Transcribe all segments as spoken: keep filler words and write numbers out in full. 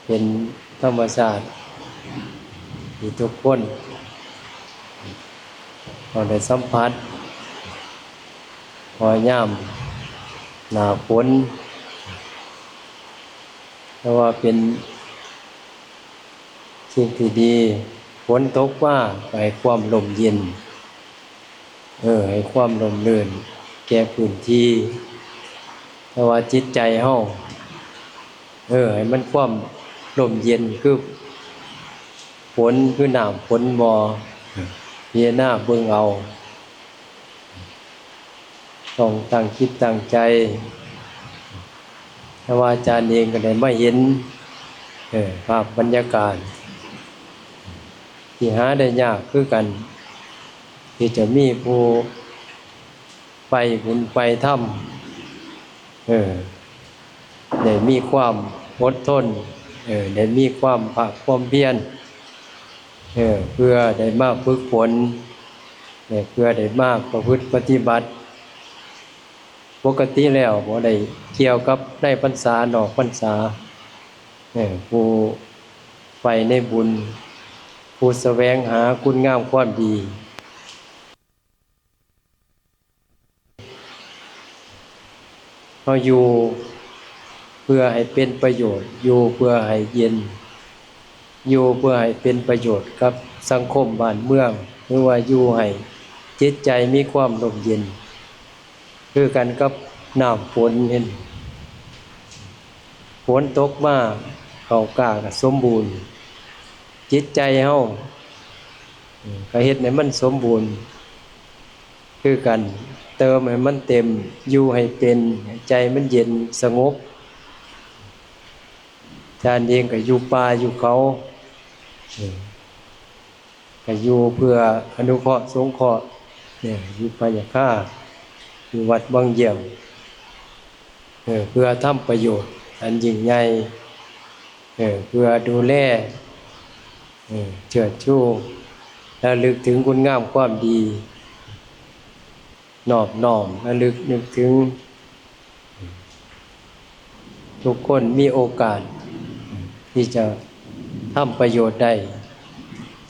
เป็นธรรมชาติที่ทุกคนเราได้สัมผัส พอยามหน้าฝน แต่ว่าเป็นสิ่งที่ดี ฝนตกมาก็ให้ความร่มเย็น เออ ให้ความร่มรื่นแก่พื้นที่ แต่ว่าจิตใจเฮา เออ ให้มันความร่มเย็นคือฝน คือน้ำฝนบ่ พิจารณาเบิ่งเอา ต้องตั้งจิตตั้งใจ แต่ว่าอาจารย์เองก็ได้มาเห็น เออ ภาพบรรยากาศ ที่หาได้ยากคือกัน ที่จะมีผู้ไปบุญไปธรรม เออ ได้มีความอดทน เออ ได้มีความภาคความเพียร เออ เพื่อได้มาฝึกฝน เออ เพื่อได้มาประพฤติปฏิบัติ ปกติแล้วบ่ได้เกี่ยวกับในพรรษานอกพรรษา เออ ผู้ไปในบุญ ผู้แสวงหาคุณงามความดี เฮาอยู่เพื่อให้เป็นประโยชน์ อยู่เพื่อให้เย็น อยู่เพื่อให้เป็นประโยชน์กับสังคมบ้านเมือง หรือว่าอยู่ให้จิตใจมีความร่มเย็น คือกันกับน้ำฝนเห็น ฝนตกมา ข้าวกล้าก็สมบูรณ์ จิตใจเฮา อืม ก็เฮ็ดให้มันสมบูรณ์ คือกัน เติมให้มันเต็ม อยู่ให้เป็น ให้ใจมันเย็นสงบ อาจารย์เองก็อยู่ป่าอยู่เขา อืม ก็อยู่เพื่ออนุเคราะห์สงเคราะห์ เนี่ย อยู่พะยาคา อยู่วัดวังเยี่ยม เออ เพื่อทำประโยชน์อันยิ่งใหญ่ เออ เพื่อดูแล เออ เชิดชู ระลึกถึงคุณงามความดี นอบน้อมระลึกนึกถึง ทุกคนมีโอกาส ที่จะทำประโยชน์ได้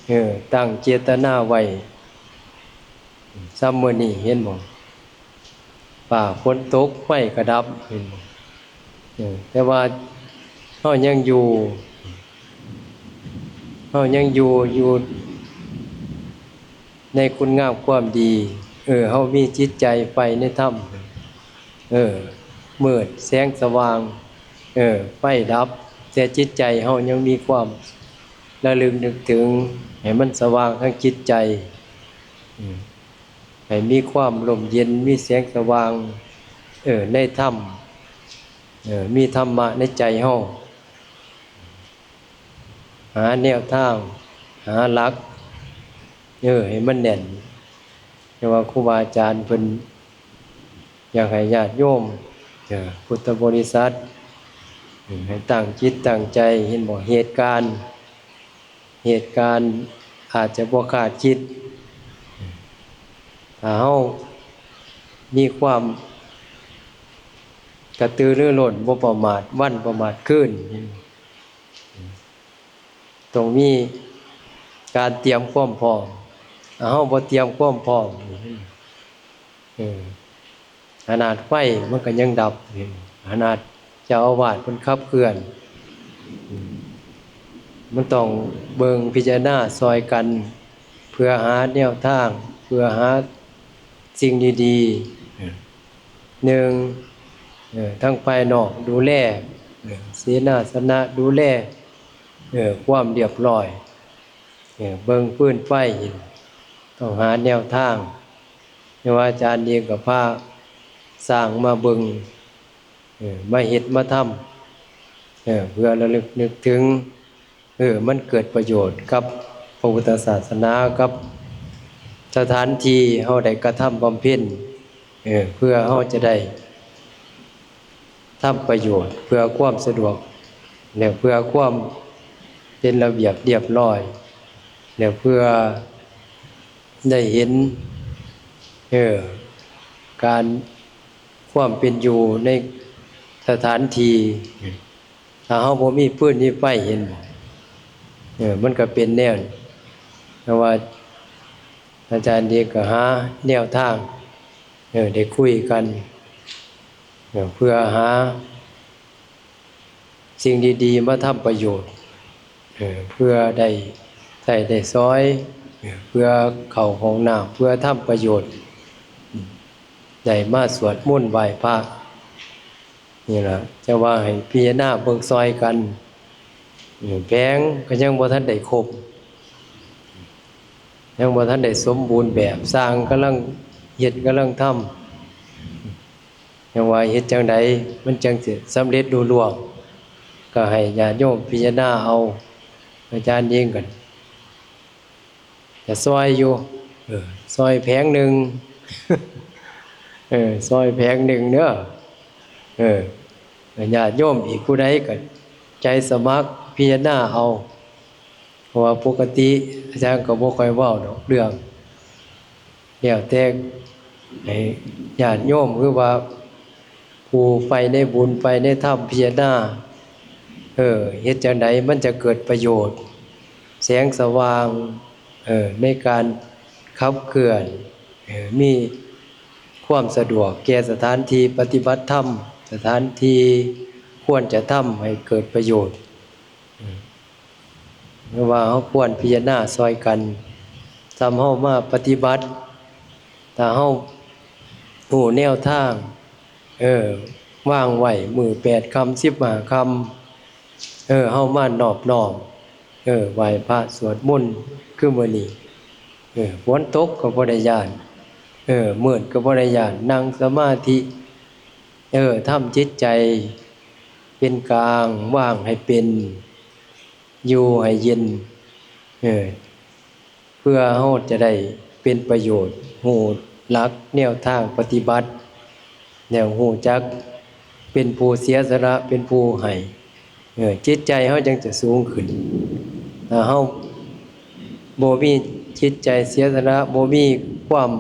เออ ตั้งเจตนาไว้ ซ้ำมื้อนี้เห็นบ่ ฟ้าฝนตก ไฟก็ดับ เห็นบ่ เออ แต่ว่าเฮายังอยู่ เฮายังอยู่ อยู่ในคุณงามความดี เออ เฮามีจิตใจใฝ่ในธรรม เออ มืดแสงสว่าง เออ ไฟดับ แต่จิตใจเฮายังมีความระลึกนึกถึง ให้มันสว่างทางจิตใจ อืม ให้มีความร่มเย็น มีแสงสว่าง เออ ในธรรม เออ มีธรรมะในใจเฮา หาแนวทาง หาหลัก เออ ให้มันแน่น แต่ว่าครูบาอาจารย์เพิ่นอยากให้ญาติโยม เออ พุทธบริษัท เออ ให้ตั้งจิตตั้งใจ เห็นบ่ เหตุการณ์ เหตุการณ์อาจจะบ่คาดคิด ถ้าเฮามีความกระตือรือร้น บ่ประมาทวันประมาทคืน ต้องมีการเตรียมความพร้อม ถ้าเฮาบ่เตรียมความพร้อม เออ ขนาดไฟมันก็ยังดับ ขนาดเจ้าอาวาสเพิ่นขับเคลื่อน อืม มันต้องเบิ่งพิจารณาซอยกัน เพื่อหาแนวทาง เพื่อหาสิ่งดีๆ หนึ่ง เอ่อ ทั้งภายนอกดูแล เอ่อ เสนาสนะดูแล เอ่อ ความเรียบร้อย เอ่อ เบิ่งฟืนไฟ ต้องหาแนวทาง แต่ว่าอาจารย์เองก็พาสร้างมาเบิ่ง เออ มาเฮ็ดมาทำ เออ เพื่อระลึกนึกถึง เออ มันเกิดประโยชน์กับพระพุทธศาสนา กับสถานที่เฮาได้กระทำบำเพ็ญ เออ เพื่อเฮาจะได้ทำประโยชน์ เพื่อความสะดวก และเพื่อความเป็นระเบียบเรียบร้อย และเพื่อได้เห็น เออ การ ความเป็นอยู่ในสถานที่ ถ้าเฮาบ่มีฟืนมีไฟ เห็นบ่ เออ มันก็เป็นแนวนี้ แต่ว่าอาจารย์เองก็หาแนวทาง เออ ได้คุยกัน เออ เพื่อหาสิ่งดีๆ มาทำประโยชน์ เออ เพื่อได้ใช้ได้สอย เออ เพื่อเข้าห้องน้ำ เพื่อทำประโยชน์ ได้มาสวดมนต์ไหว้พระ นี่ล่ะ จะว่าให้พิจารณาเบิ่งซอยกัน อืม แผงก็ยังบ่ทันได้ครบ ยังบ่ทันได้สมบูรณ์แบบ ช่างกำลังเฮ็ด กำลังทำ ยังว่าเฮ็ดจั่งใดมันจั่งสิสำเร็จลุล่วง ก็ให้ญาติโยมพิจารณาเอา อาจารย์เองก็ จะซอยอยู่ เออ ซอยแผงหนึ่ง เออ ซอยแผงหนึ่งเด้อ เออ ญาติโยมอีกผู้ใดก็ใจสมัครพิจารณาเอา เพราะว่าปกติอาจารย์ก็บ่ค่อยเว้าดอกเรื่อง แล้วแต่ให้ญาติโยม คือว่าผู้ใฝ่ในบุญใฝ่ในธรรมพิจารณา เออ เฮ็ดจั่งใดมันจะเกิดประโยชน์ แสงสว่าง เออ ในการขับเคลื่อน เออ มีความสะดวกแก่สถานที่ปฏิบัติธรรม สถานที่ควรจะทำให้เกิดประโยชน์ เออ หรือว่าเฮาควรพิจารณาซอยกัน ส่ำเฮามาปฏิบัติ ถ้าเฮาฮู้แนวทาง เออ วางไว้มื้อแปดค่ำ สิบห้าค่ำ เออ เฮามานอบน้อม เออ ไหว้พระสวดมนต์ คือมื้อนี้ เออ ฝนตกก็บ่ได้ย้าน เออ มืดก็บ่ได้ย้าน นั่งสมาธิ เออ ทำจิตใจเป็นกลาง วางให้เป็น อยู่ให้เย็น เออ เพื่อเฮาจะได้เป็นประโยชน์ ฮู้หลักแนวทางปฏิบัติ แล้วฮู้จักเป็นผู้เสียสละ เป็นผู้ให้ เออ จิตใจเฮาจั่งจะสูงขึ้น ถ้าเฮาบ่มีจิตใจเสียสละ บ่มีความ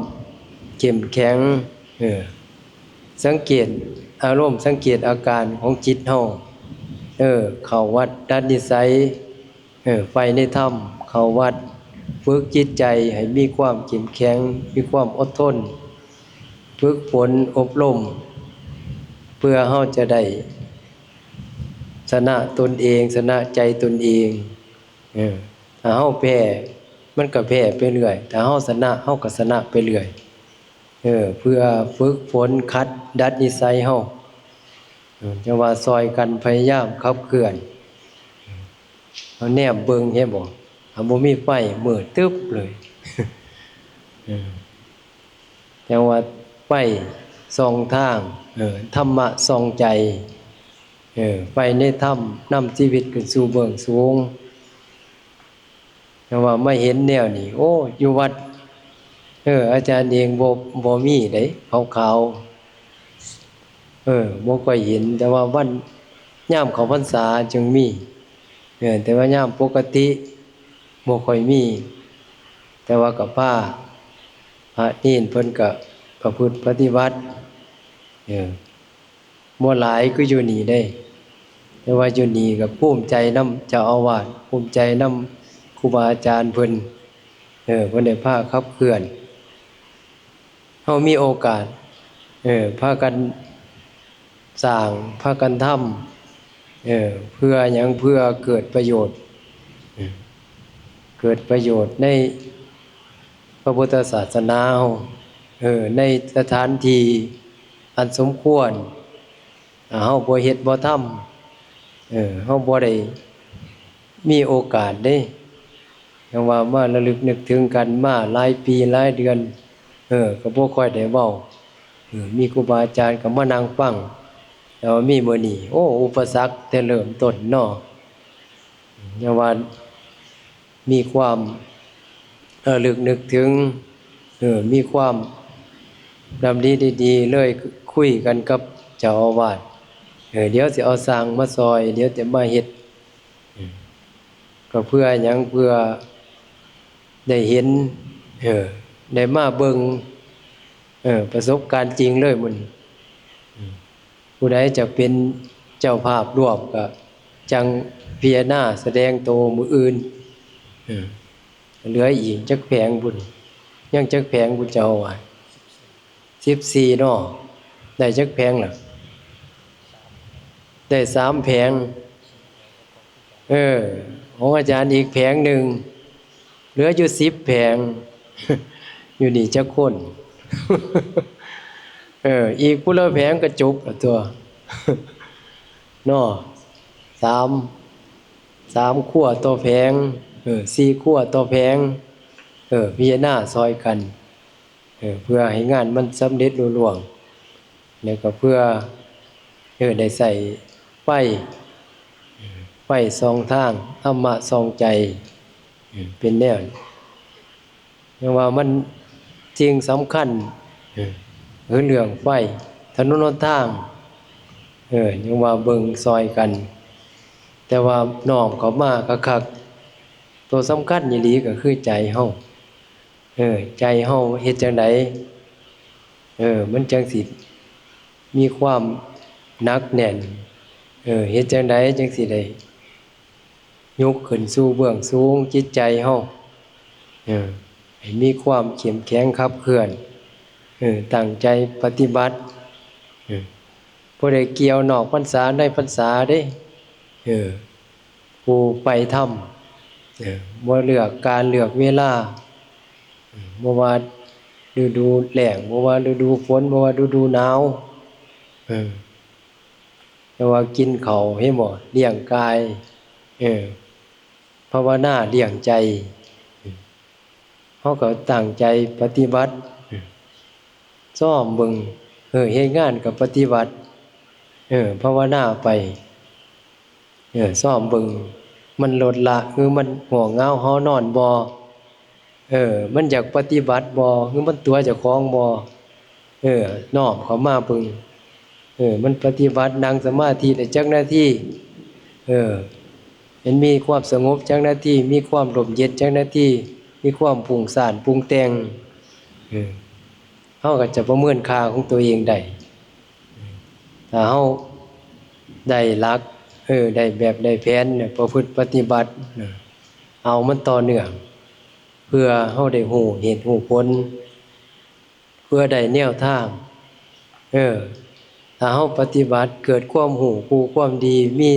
เข้มแข็ง เออ สังเกตอารมณ์ สังเกตอาการของจิตเฮา เออ เข้าวัดดัดนิสัย เออ ใฝ่ในธรรม เข้าวัด ฝึกจิตใจให้มีความเข้มแข็ง มีความอดทน ฝึกฝนอบรม เพื่อเฮาจะได้ชนะตนเอง ชนะใจตนเอง เออ ถ้าเฮาแพ้ มันก็แพ้ไปเรื่อย ถ้าเฮาชนะ เฮาก็ชนะไปเรื่อย เออ เพื่อฝึกฝนขัดดัดนิสัยเฮา เออ จั่งว่าซอยกันพยายามขับเคลื่อน เฮาแนมเบิ่ง เห็นบ่ ถ้าบ่มีไฟ มืดตึ๊บเลย เออ จั่งว่าไฟส่องทาง เออ ธรรมะส่องใจ เออ ไฟในธรรมนำชีวิตขึ้นสู่เบื้องสูง จั่งว่ามาเห็นแนวนี้ โอ้ อยู่วัด เออ อาจารย์เองบ่ บ่มีเด้ ขาวๆ เออ บ่ค่อยเห็น แต่ว่าวัน ยามเข้าพรรษาจึงมี เออ แต่ว่ายามปกติบ่ค่อยมี แต่ว่าก็พาพระเณรเพิ่นก็ประพฤติปฏิบัติ เออ บ่หลายคืออยู่นี่เด้ แต่ว่าอยู่นี่ก็ภูมิใจนำเจ้าอาวาส ภูมิใจนำครูบาอาจารย์เพิ่น เออ เพิ่นได้พาขับเคลื่อน เฮามีโอกาส เออ พากันสร้าง พากันทำ เออ เพื่อหยัง เพื่อเกิดประโยชน์ เออ เกิดประโยชน์ในพระพุทธศาสนาเฮา เออ ในสถานที่อันสมควร ถ้าเฮาบ่เฮ็ดบ่ทำ เออ เฮาบ่ได้มีโอกาสเด้ จั่งว่ามาระลึกนึกถึงกันมาหลายปีหลายเดือน เออ ก็บ่ค่อยได้เว้า เออ มีครูบาอาจารย์ก็มานั่งฟัง แต่ว่ามีมื้อนี้ โอ้ อุปสรรคแต่เริ่มต้นเนาะ จั่งว่ามีความระลึกนึกถึง เออ มีความดำริดีๆ เลยคุยกันกับเจ้าอาวาส เออ เดี๋ยวสิเอาช่างมาซอย เดี๋ยวจะมาเฮ็ด เออ ก็เพื่อหยัง เพื่อได้เห็น เออ ได้มาเบิ่ง เออ ประสบการณ์จริงเลยมื้อนี้ เออ ผู้ใดจะเป็นเจ้าภาพร่วมก็ จั่งพิจารณาแสดงโตมื้ออื่น เออ เหลืออีกจักแผงบุญ ยังจักแผงบุญเจ้าว่า สิบสี่เนาะ ได้จักแผงล่ะ ได้สามแผง เออ ของอาจารย์อีกแผงหนึ่ง เหลืออยู่สิบแผง อยู่นี่จักคน เออ อีกผู้ละแผงก็จบละตัว เนาะ สาม สามครัวต่อแผง เออ สี่ครัวต่อแผง เออ พิจารณาซอยกัน เออ เพื่อให้งานมันสำเร็จลุล่วง แล้วก็เพื่อ เออ ได้ใช้ไฟ เออ ไฟส่องทาง ธรรมะส่องใจ เออ เป็นแนว ยังว่ามันสิ่งสำคัญ เออ คือเรื่องไฟ ถนนหนทาง เออ ยังว่าเบิ่งซอยกัน แต่ว่าน้อมเข้ามาคักๆ ตัวสำคัญอีหลีก็คือใจเฮา เออ ใจเฮาเฮ็ดจั่งใด เออ มันจั่งสิมีความหนักแน่น เออ เฮ็ดจั่งใดจั่งสิได้ ยกขึ้นสู่เบื้องสูงจิตใจเฮา เออ ให้มีความเข้มแข็งขับเคลื่อน เออ ตั้งใจปฏิบัติ เออ บ่ได้เกี่ยวนอกพรรษาในพรรษาเด้ เออ ผู้ใฝ่ธรรม เออ บ่เลือกกาลเลือกเวลา เออ บ่ว่าฤดูแล้ง บ่ว่าฤดูฝน บ่ว่าฤดูหนาว เออ แต่ว่ากินข้าว เห็นบ่ เลี้ยงกาย เออ ภาวนาเลี้ยงใจ เออ เฮาก็ตั้งใจปฏิบัติ เออ ซ้อมเบิ่ง เออ เฮ็ดงานก็ปฏิบัติ เออ ภาวนาไป เออ ซ้อมเบิ่ง มันลดละ คือมันง่วงเหงาหาวนอนบ่ เออ มันอยากปฏิบัติบ่ คือมันตั๋วเจ้าของบ่ เออ น้อมเข้ามาเบิ่ง เออ มันปฏิบัตินั่งสมาธิได้จักนาที เออ มันมีความสงบจักนาที มีความร่มเย็นจักนาที มีความฟุ้งซ่านปรุงแต่ง เออ เฮาก็จะประเมินค่าของตัวเองได้ ถ้าเฮาได้หลัก เออ ได้แบบได้แผนเนี่ย ประพฤติปฏิบัติเนี่ย เอามันต่อเนื่อง เพื่อเฮาได้ฮู้เหตุฮู้ผล เพื่อได้แนวทาง เออ ถ้าเฮาปฏิบัติเกิดความฮู้ ฮู้ความดี มี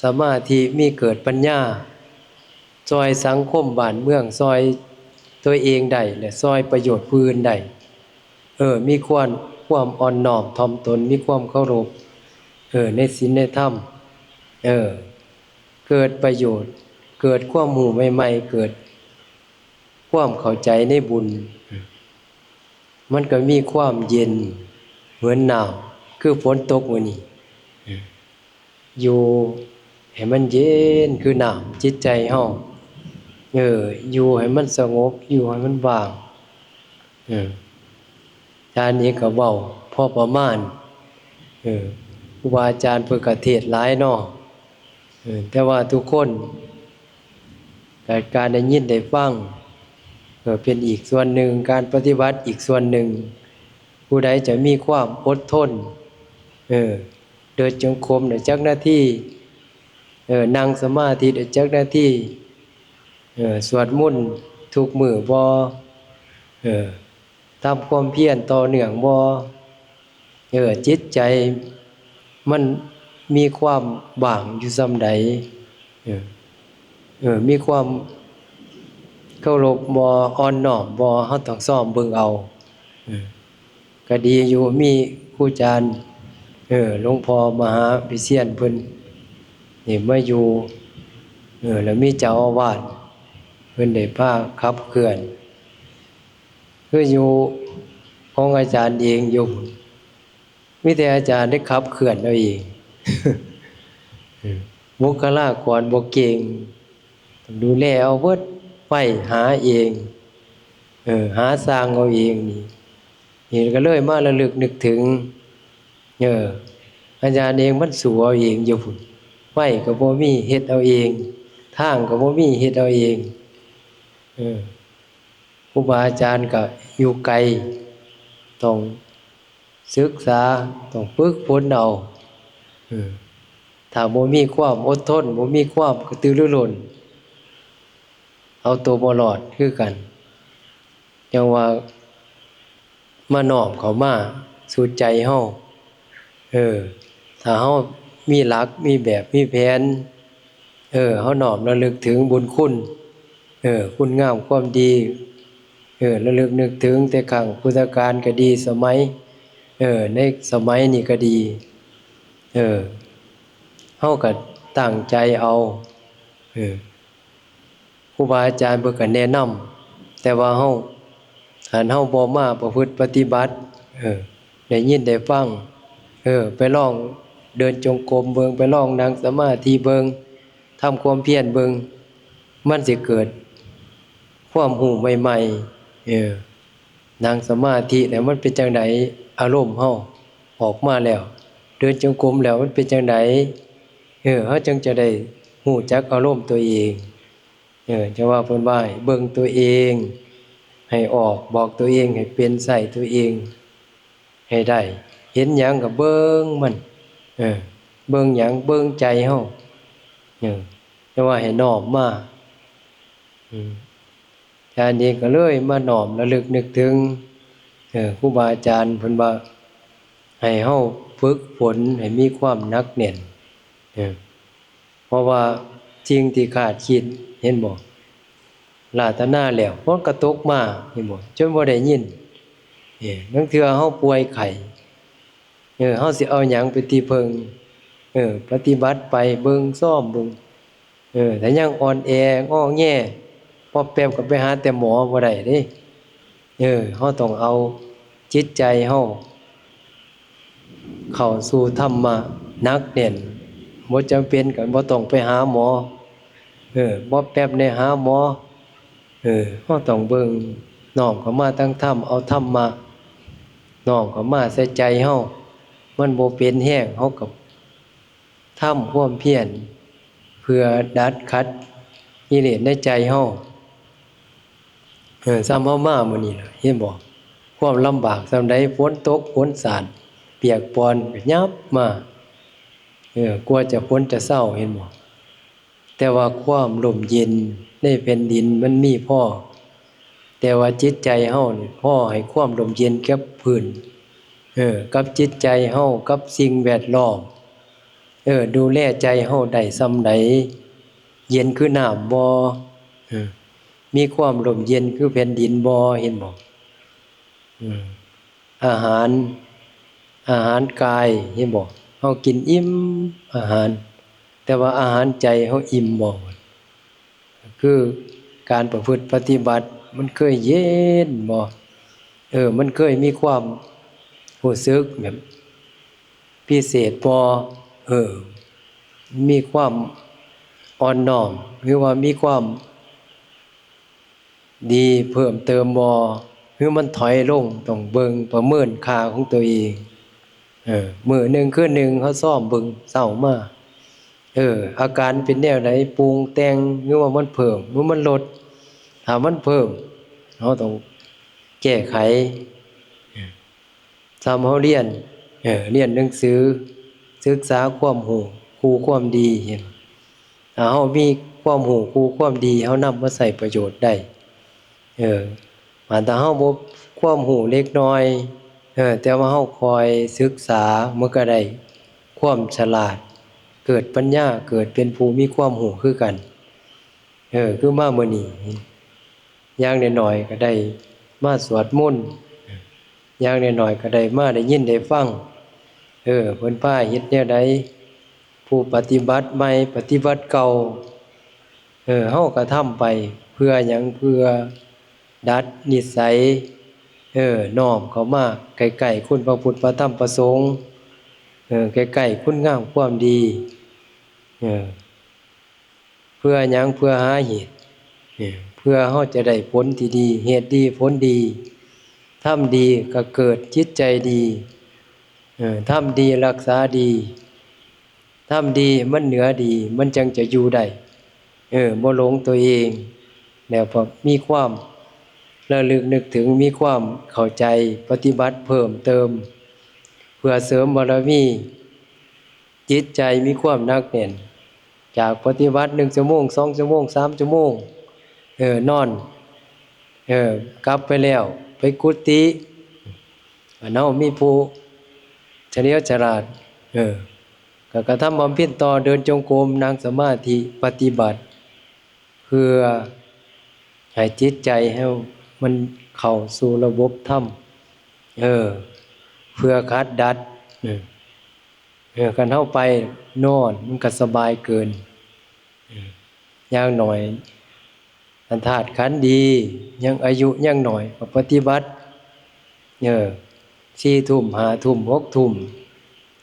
สมาธิ มีเกิดปัญญา ซ่อยสังคมบ้านเมือง ซ่อยตัวเองได้ และซ่อยประโยชน์ผู้อื่นได้ เออ มีความ ความอ่อนน้อมถ่อมตน มีความเคารพ เออ ในศีลในธรรม เออ เกิดประโยชน์ เกิดความฮู้ใหม่ๆ เกิดความเข้าใจในบุญ มันก็มีความเย็นเหมือนน้ำ คือฝนตกมื้อนี้ อยู่ให้มันเย็นคือน้ำ จิตใจเฮา เออ อยู่ให้มันสงบ อยู่ให้มันว่าง เออ อาจารย์เองก็เว้าพอประมาณ เออ ครูบาอาจารย์เพิ่นก็เทศน์หลายเนาะ เออ แต่ว่าทุกคน การ การได้ยินได้ฟัง เออ เป็นอีกส่วนหนึ่ง การปฏิบัติอีกส่วนหนึ่ง ผู้ใดจะมีความอดทน เออ เดินจงกรมได้จักนาที เออ นั่งสมาธิได้จักนาที เออ สวดมนต์ทุกมื้อบ่ เออ ทำความเพียรต่อเนื่องบ่ เออ จิตใจมันมีความว่างอยู่ส่ำใด เออ เออ มีความเคารพบ่ อ่อนน้อมบ่ เฮาต้องซ้อมเบิ่งเอา เออ ก็ดีอยู่ มีครูอาจารย์ เออ หลวงพ่อมหาวิเชียรเพิ่นนี่มาอยู่ เออ แล้วมีเจ้าอาวาส เพิ่นได้พาขับเคลื่อน คืออยู่ของอาจารย์เองอยู่ มีแต่อาจารย์ได้ขับเคลื่อนเอาเอง บุคลากรบ่เก่ง ต้องดูแลเอาเบิด ไฟหาเอง เออ หาสร้างเอาเองนี่ นี่ก็เลยมาระลึกนึกถึง เออ อาจารย์เองมันสู้เอาเองอยู่พุ้น ไฟก็บ่มี เฮ็ดเอาเอง ทางก็บ่มี เฮ็ดเอาเอง เออ ครูบาอาจารย์ก็อยู่ไกล ต้องศึกษา ต้องฝึกฝนเอา เออ ถ้าบ่มีความอดทน บ่มีความกระตือรือร้น เอาตัวบ่รอดคือกัน จั่งว่ามาน้อมเข้ามาสู่ใจเฮา เออ ถ้าเฮามีหลัก มีแบบ มีแผน เออ เฮาน้อมระลึกถึงบุญคุณ เออ คุณงามความดี เออ ระลึกนึกถึงแต่ครั้งพุทธกาลก็ดี สมัย เออ ในสมัยนี้ก็ดี เออ เฮาก็ตั้งใจเอา เออ ครูบาอาจารย์เพิ่นก็แนะนำ แต่ว่าเฮา คันเฮาบ่มาประพฤติปฏิบัติ เออ ได้ยินได้ฟัง เออ ไปลองเดินจงกรมเบิ่ง ไปลองนั่งสมาธิเบิ่ง ทำความเพียรเบิ่ง มันสิเกิดความรู้ใหม่ๆ เออ นั่งสมาธิแล้วมันเป็นจั่งใด อารมณ์เฮาออกมาแล้ว เดินจงกรมแล้วมันเป็นจั่งใด เออ เฮาจั่งจะได้รู้จักอารมณ์ตัวเอง เออ จั่งว่าเพิ่นว่าให้เบิ่งตัวเองให้ออก บอกตัวเองให้เป็น ใช้ตัวเองให้ได้ เห็นหยังก็เบิ่งมัน เออ เบิ่งหยัง เบิ่งใจเฮา เออ จั่งว่าให้น้อมมา อืม อาจารย์เองก็เลยมาน้อมระลึกนึกถึง เออ ครูบาอาจารย์เพิ่นว่า ให้เฮาฝึกฝนให้มีความหนักแน่น เออ เพราะว่าสิ่งที่คาดคิด เห็นบ่ ลาตนาแล้ว ฝนก็ตกมา เห็นบ่ จนบ่ได้ยิน เออ ลางเทื่อเฮาป่วยไข้ เออ เฮาสิเอาหยังเป็นที่พึ่ง เออ ปฏิบัติไป เบิ่งซอมเบิ่ง เออ ถ้ายังอ่อนแองอแง ปอบแปบก็ไปหาแต่หมอบ่ได้เด้ เออ เฮาต้องเอาจิตใจเฮาเข้าสู่ธรรมะหนักแน่น บ่จำเป็นก็บ่ต้องไปหาหมอ เออ ปอบแปบได้หาหมอ เออ เฮาต้องเบิ่ง น้อมเข้ามาทางธรรม เอาธรรมะ น้อมเข้ามาใส่ใจเฮา มันบ่เป็นแฮง เฮาก็ทำความเพียร เพื่อดัดขัดกิเลสในใจเฮา เออ ส่ำเฮามามื้อนี้ล่ะ เห็นบ่ ความลำบากส่ำใด ฝนตก ฝนสาด เปียกปอน ก็ยับมา เออ กว่าจะฝนจะเซา เห็นบ่ แต่ว่าความร่มเย็นในแผ่นดินมันมีพอ แต่ว่าจิตใจเฮานี่ พอให้ความร่มเย็นกับพื้น เออ กับจิตใจเฮา กับสิ่งแวดล้อม เออ ดูแลใจเฮาได้ส่ำใด เย็นคือน้ำบ่ เออ มีความร่มเย็นคือแผ่นดินบ่ เห็นบ่ อืม อาหาร อาหารกาย เห็นบ่ เฮากินอิ่มอาหาร แต่ว่าอาหารใจเฮาอิ่มบ่ คือการประพฤติปฏิบัติ มันเคยเย็นบ่ เออ มันเคยมีความรู้สึกแบบพิเศษบ่ เออ มีความอ่อนน้อม หรือว่ามีความ ดีเพิ่มเติมบ่ หรือมันถอยลง ต้องเบิ่งประเมินค่าของตัวเอง เออ มื้อหนึ่งคืนหนึ่ง เฮาซอมเบิ่งเช้ามา เออ อาการเป็นแนวใด ปรุงแต่ง หรือว่ามันเพิ่ม หรือมันลด ถ้ามันเพิ่ม เฮาต้องแก้ไข เออ ส่ำเฮาเรียน เออ เรียนหนังสือ ศึกษาความรู้ คู่ความดี เห็น ถ้าเฮามีความรู้คู่ความดี เฮานำมาใช้ประโยชน์ได้ เออ บาดถ้าเฮาบ่ ความรู้เล็กน้อย เออ แต่ว่าเฮาคอยศึกษา มันก็ได้ความฉลาด เกิดปัญญา เกิดเป็นผู้มีความรู้คือกัน เออ คือมามื้อนี้ อย่างน้อยๆ ก็ได้มาสวดมนต์ อย่างน้อยๆ ก็ได้มาได้ยินได้ฟัง เออ เพิ่นพาเฮ็ดแนวใด ผู้ปฏิบัติใหม่ ปฏิบัติเก่า เออ เฮาก็ทำไป เพื่อหยัง เพื่อดัดนิสัย เออ น้อมเข้ามาใกล้ๆ คุณพระพุทธ พระธรรม พระสงฆ์ เออ ใกล้ๆ คุณงามความดี เออ เพื่อหยัง เพื่อหาเหตุ เออ เพื่อเฮาจะได้ผลที่ดี เหตุดี ผลดี ทำดีก็เกิดจิตใจดี เออ ทำดีรักษาดี ทำดีมันเหนือดี มันจั่งจะอยู่ได้ เออ บ่หลงตัวเอง แล้วพอมีความระลึกนึกถึง มีความเข้าใจ ปฏิบัติเพิ่มเติม เพื่อเสริมบารมี จิตใจมีความหนักแน่น จากปฏิบัติหนึ่งชั่วโมง สองชั่วโมง สามชั่วโมง เออ นอน เออ กลับไปแล้ว ไปกุฏิ อันเฮามีผู้เฉลียวฉลาด เออ ก็กระทำบำเพ็ญต่อ เดินจงกรม นั่งสมาธิ ปฏิบัติ เพื่อให้จิตใจเฮามันเข้าสู่ระบบธรรม เออ เพื่อขัดดัด เออ เออ คันเฮาไปนอนมันก็สบายเกิน เออ อย่างน้อย อันธาตุขันธ์ดี ยังอายุยังน้อยก็ปฏิบัติ เออ สี่ทุ่ม ห้าทุ่ม หกทุ่ม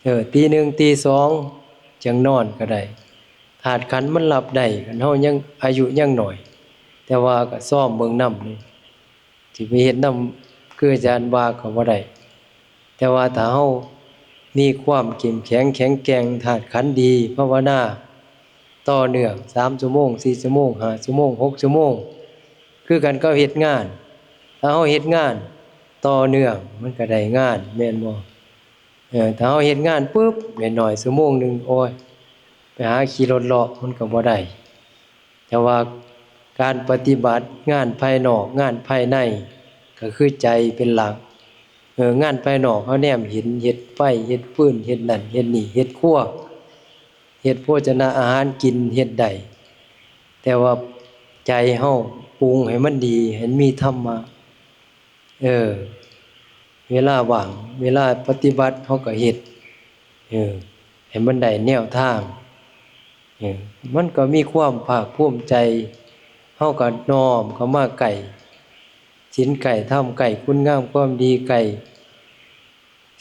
เออ ตีหนึ่ง ตีสอง จั่งนอนก็ได้ ธาตุขันธ์มันรับได้ คันเฮายังอายุยังน้อย แต่ว่าก็ซ้อมเบิ่งนำนี่ สิไปเฮ็ดนำคืออาจารย์ว่าก็บ่ได้ แต่ว่าถ้าเฮามีความเข้มแข็งแข็งแกร่ง ธาตุขันธ์ดี ภาวนาต่อเนื่อง สามชั่วโมง สี่ชั่วโมง ห้าชั่วโมง หกชั่วโมง คือกันกับเฮ็ดงาน ถ้าเฮาเฮ็ดงานต่อเนื่อง มันก็ได้งาน แม่นบ่? เออ ถ้าเฮาเฮ็ดงานปุ๊บ น้อยๆ ชั่วโมงหนึ่ง โอ้ย ไปหาขี่รถเลาะ มันก็บ่ได้ แต่ว่าการปฏิบัติงานภายนอก งานภายใน ก็คือใจเป็นหลัก เออ งานภายนอกเฮาแนมเห็น เฮ็ดไฟ เฮ็ดฟืน เฮ็ดนั่น เฮ็ดนี่ เฮ็ดครัว เฮ็ดโภชนาอาหารกิน เฮ็ดได้ แต่ว่าใจเฮาปรุงให้มันดี ให้มันมีธรรมะ เออ เวลาว่าง เวลาปฏิบัติ เฮาก็เฮ็ด เออ ให้มันได้แนวทาง เออ มันก็มีความภาคภูมิใจ เฮาก็น้อมเข้ามาใกล้ศีล ใกล้ธรรม ใกล้คุณงามความดี ใกล้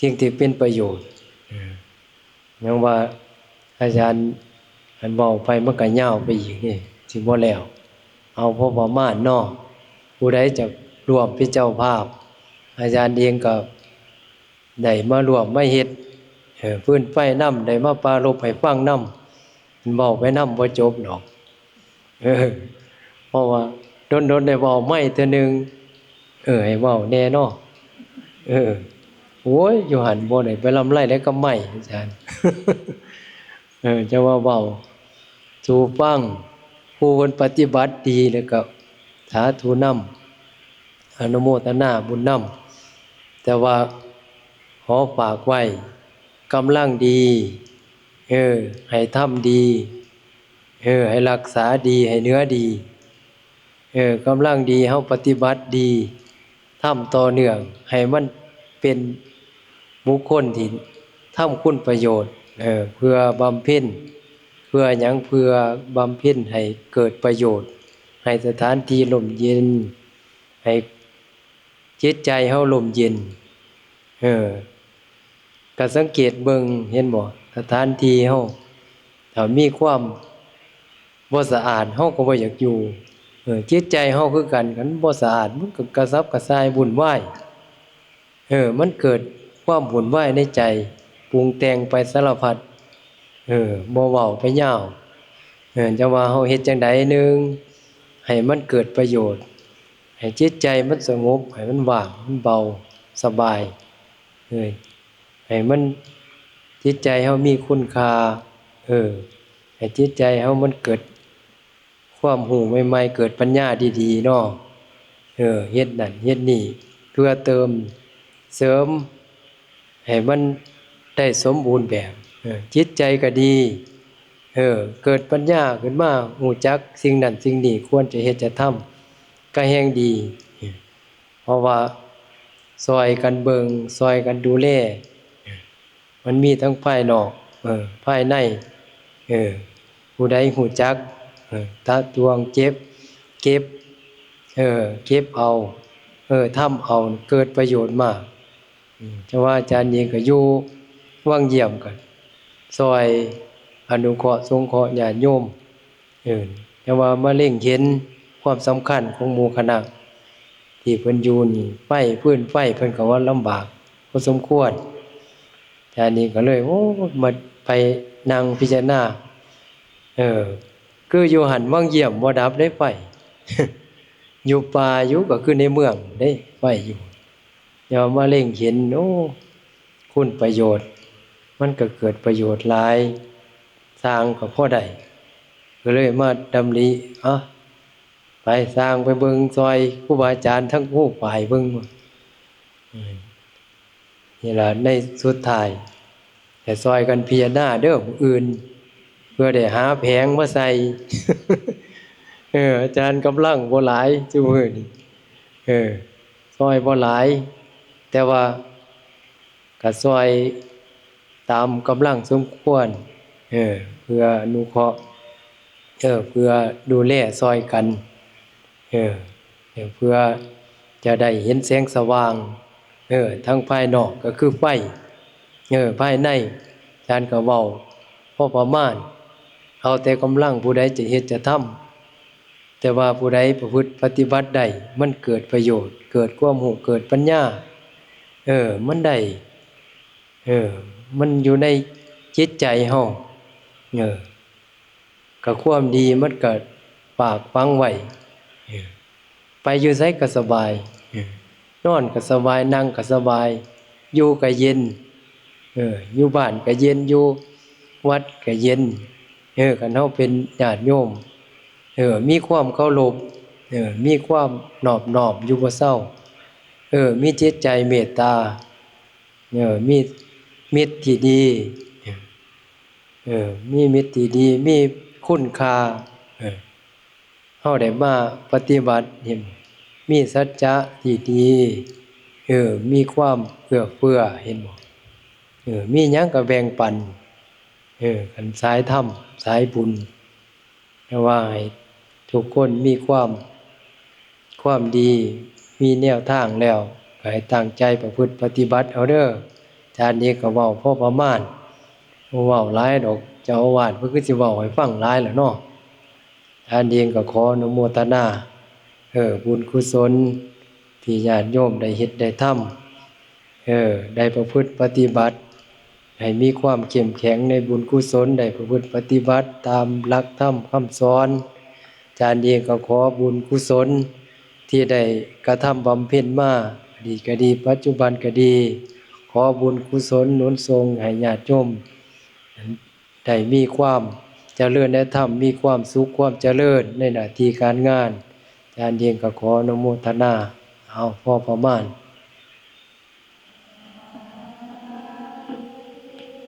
สิ่งที่เป็นประโยชน์ เออ ยังว่าอาจารย์อันเว้าไปมันก็ยาวไปอีกนี่ สิบ่แล้ว เอาพอประมาณเนาะ ผู้ใดจะร่วมเป็นเจ้าภาพ อาจารย์เองก็ได้มาร่วมมาเฮ็ด เออ ฟืนไฟนำ ได้มาปรารภให้ฟังนำ มันเว้าไปนำบ่จบดอก เออ เพราะว่าโดนๆ ได้เว้าไมค์เทื่อหนึ่ง เออ ให้เว้าแหน่เนาะ เออ โอ้ย อยู่หั่นบ่ได้ไปลำไรได้กับไมค์ อาจารย์ เออ จะว่าเว้าสู่ฟัง ผู้เพิ่นปฏิบัติดีแล้วก็สาธุนำ อนุโมทนาบุญนำ แต่ว่าขอฝากไว้ กำลังดี เออ ให้ทำดี เออ ให้รักษาดี ให้เหลือดี เออ กำลังดี เฮาปฏิบัติดี ทำต่อเนื่อง ให้มันเป็นบุคคลที่ทำคุณประโยชน์ เออ เพื่อบำเพ็ญ เพื่อหยัง เพื่อบำเพ็ญให้เกิดประโยชน์ ให้สถานที่ร่มเย็น ให้จิตใจเฮาร่มเย็น เออ ก็สังเกตเบิ่ง เห็นบ่ สถานที่เฮา ถ้ามีความบ่สะอาด เฮาก็บ่อยากอยู่ เออ จิตใจเฮาคือกัน คันบ่สะอาด มันก็กระสับกระส่ายวุ่นวาย เออ มันเกิดความวุ่นวายในใจ ปรุงแต่งไปสารพัด เออ บ่เว้าไปยาว เออ จะว่าเฮาเฮ็ดจั่งใด หนึ่ง ให้มันเกิดประโยชน์ ให้จิตใจมันสงบ ให้มันว่าง มันเบา สบาย เออ ให้มัน จิตใจเฮามีคุณค่า เออ ให้จิตใจเฮามันเกิดความรู้ใหม่ๆ เกิดปัญญาดีๆ เนาะ เออ เฮ็ดนั่นเฮ็ดนี่ เพื่อเติมเสริม ให้มันได้สมบูรณ์แบบ เออ จิตใจก็ดี เออ เกิดปัญญาขึ้นมา รู้จักสิ่งนั้นสิ่งนี้ ควรจะเฮ็ดจะทำ ก็แฮ่งดี เพราะว่าซ่อยกันเบิ่ง ซ่อยกันดูแล มันมีทั้งภายนอก เออ ภายใน เออ ผู้ใดรู้จัก เออ ตะตวงเก็บ เก็บ เออ เก็บเอา เออ ทำเอา เกิดประโยชน์มาก อืม แต่ว่าอาจารย์เองก็อยู่วังเยี่ยม ก็ซ่อยอนุเคราะห์สงเคราะห์ญาติโยม เออ แต่ว่ามาเล็งเห็นความสำคัญของหมู่คณะที่เพิ่นอยู่นี่ ไฟ ฟืนไฟเพิ่นก็ว่าลำบากพอสมควร อาจารย์เองก็เลย โอ้ มาไปนั่งพิจารณา เออ คืออยู่หั่นวังเยี่ยมบ่ดับเด้ไฟ อยู่ป่าอยู่ก็คือในเมืองเด้ไฟอยู่ แต่ว่ามาเล็งเห็น โอ้ คุณประโยชน์ มันก็เกิดประโยชน์หลาย สร้างก็พอได้ ก็เลยมาดำริ เอ้า ไปสร้างไปเบิ่งซอยครูบาอาจารย์ทั้งผู้ฝ่ายเบิ่ง อืม นี่ล่ะ ในสุดท้าย แต่ซอยกันพิจารณาเด้อ มื้ออื่น เพื่อได้หาแผงมาใส่ เออ อาจารย์กำลังบ่หลายซุมื้อนี้ เออ ซอยบ่หลาย แต่ว่าก็ซอยตามกำลังสมควร เออ เพื่ออนุเคราะห์ เออ เพื่อดูแลซอยกัน เออ เออ เพื่อจะได้เห็นแสงสว่าง เออ ทั้งภายนอกก็คือไฟ เออ ภายใน อาจารย์ก็เว้าพอประมาณ เอาแต่กำลังผู้ใดจะเฮ็ดจะทำ แต่ว่าผู้ใดประพฤติปฏิบัติได้ มันเกิดประโยชน์ เกิดความรู้ เกิดปัญญา เออ มันได้ เออ มันอยู่ในจิตใจเฮา เออ ก็ความดีมันก็ฝากฝังไว้ เออ ไปอยู่ไสก็สบาย เออ นอนก็สบาย นั่งก็สบาย อยู่ก็เย็น เออ อยู่บ้านก็เย็น อยู่วัดก็เย็น เออ คันเฮาเป็นญาติโยม เออ มีความเคารพ เออ มีความนอบน้อมอยู่บ่เซา เออ มีจิตใจเมตตา เออ มีมิตรที่ดี เออ มีมิตรที่ดี มีคุณค่า เออ เฮาได้มาปฏิบัติ เห็น มีสัจจะที่ดี เออ มีความเอื้อเฟื้อ เห็นบ่ เออ มีหยังก็แบ่งปัน เออ คันสายธรรม สายบุญ แต่ว่าให้ทุกคนมีความ ความดี มีแนวทางแล้ว ก็ให้ตั้งใจประพฤติปฏิบัติเอาเด้อ อาจารย์เองก็เว้าพอประมาณ บ่เว้าหลายดอก เจ้าอาวาสเพิ่นคือสิเว้าให้ฟังหลายล่ะเนาะ อาจารย์เองก็ขออนุโมทนา เออ บุญกุศล ที่ญาติโยมได้เฮ็ดได้ทำ เออ ได้ประพฤติปฏิบัติ ให้มีความเข้มแข็งในบุญกุศล ได้ประพฤติปฏิบัติตามหลักธรรมคำสอน อาจารย์เองก็ขอบุญกุศล ที่ได้กระทำบำเพ็ญมา อดีตก็ดี ปัจจุบันก็ดี ขอบุญกุศลหนุนส่งให้ญาติโยม ได้มีความเจริญในธรรม มีความสุขความเจริญในหน้าที่การงาน อาจารย์เองก็ขออนุโมทนา เอาพอประมาณ